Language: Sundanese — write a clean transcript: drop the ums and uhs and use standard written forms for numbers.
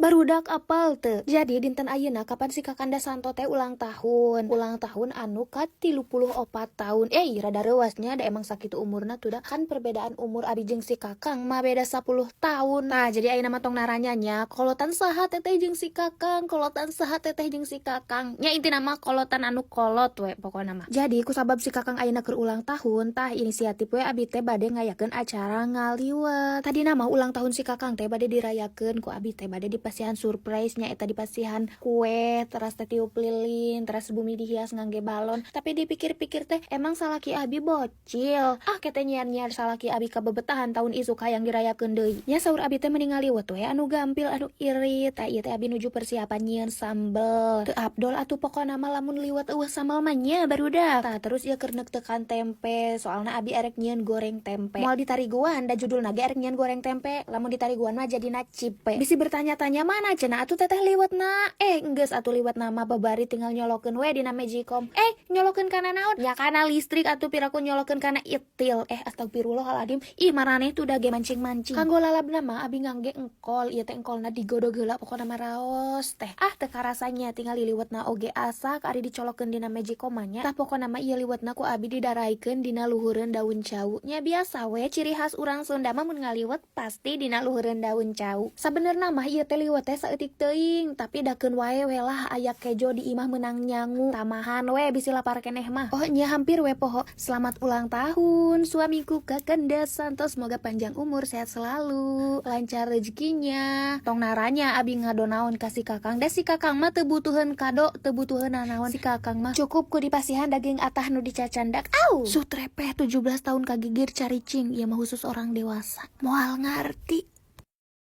Barudak, apal teu? Jadi dinten ayeuna kapan si Kakanda Santo teh ulang tahun. Ulang tahun anu ka 34 tahun. Eh, rada reuas nya, da emang sakitu umurna tuh da. Kan perbedaan umur abi jeung si Kakang mah beda 10 tahun. Nah, jadi ayeuna mah tong naranya nya, kolotan saha teteh jeung si Kakang, kolotan saha teteh jeung si Kakang. Nya, intina mah kolotan anu kolot we pokokna mah. Jadi kusabab si Kakang ayeuna keur ulang tahun, tah inisiatif we abi teh bade ngayakeun acara ngaliwet. Tadina mah ulang tahun si Kakang teh bade dirayakeun ku abi teh bade dipasihan surprise nya, eta dipasihan kue, teras teh tiup lilin, teras bumi dihias ngangge balon. Tapi dipikir-pikir teh, emang salaki abi bocil? Ah, kete nyiar-nyiar salaki abi kabebetahan, tahun isuk hayang dirayakeun deui. Nya, saur abi teh mending ngaliwet we anu gampil, anu irit. Tah, ieu teh abi nuju persiapan nyieun sambel. Teu abdol atuh pokona mah lamun liwet euweuh sambel mah nya, barudak. Tah, terus ieu keur neuktekan tempe, soalna abi erek nyieun goreng tempe. Moal ditariguan, da judulna ge erek nyieun goreng tempe. Lamun ditariguan mah jadina cipe. Bisi bertanya-tanya, mana cenah atuh teteh liwetna? Eh, enggeus atuh, liwetna mah babari tinggal nyolokeun we dina magicom. Eh, nyolokeun kana naon? Ya kana listrik atuh, piraku nyolokeun kana itil. Eh, astagfirullahaladzim. Ih, maraneh tuh da ge mancing-mancing. Kanggo lalabna mah abi ngangge engkol. Ieu teh engkolna digodog heula, pokona mah raos teh. Ah, teu karasanya tinggal liwetna oge asak ari dicolokeun dina magicom mah nya. Tah, pokona mah ieu liwetna ku abi didaraikeun dina luhureun daun cau. Nya, biasa we, ciri khas urang Sunda mah mun ngaliwet pasti dina luhureun daun cau. Sabenerna mah ieu teh liwet teh saeutik teuing, tapi dakeun wae we lah, aya kejo di imah meunang nyangu. Tamahan we, bisi lapar keneh mah. Oh nya, hampir we poho. Selamat ulang tahun suamiku Kakanda Santos, semoga panjang umur, sehat selalu, lancar rezekinya. Tong naranya abi ngado naon ka si Kakang, da si Kakang mah teu butuheun kado, teu butuheun nanaon. Si Kakang mah cukup ku dipasihan daging atah nu dicacandak. Au, sutrepeh 17 tahun kagigir caricing, ieu mah khusus orang dewasa. Moal ngarti.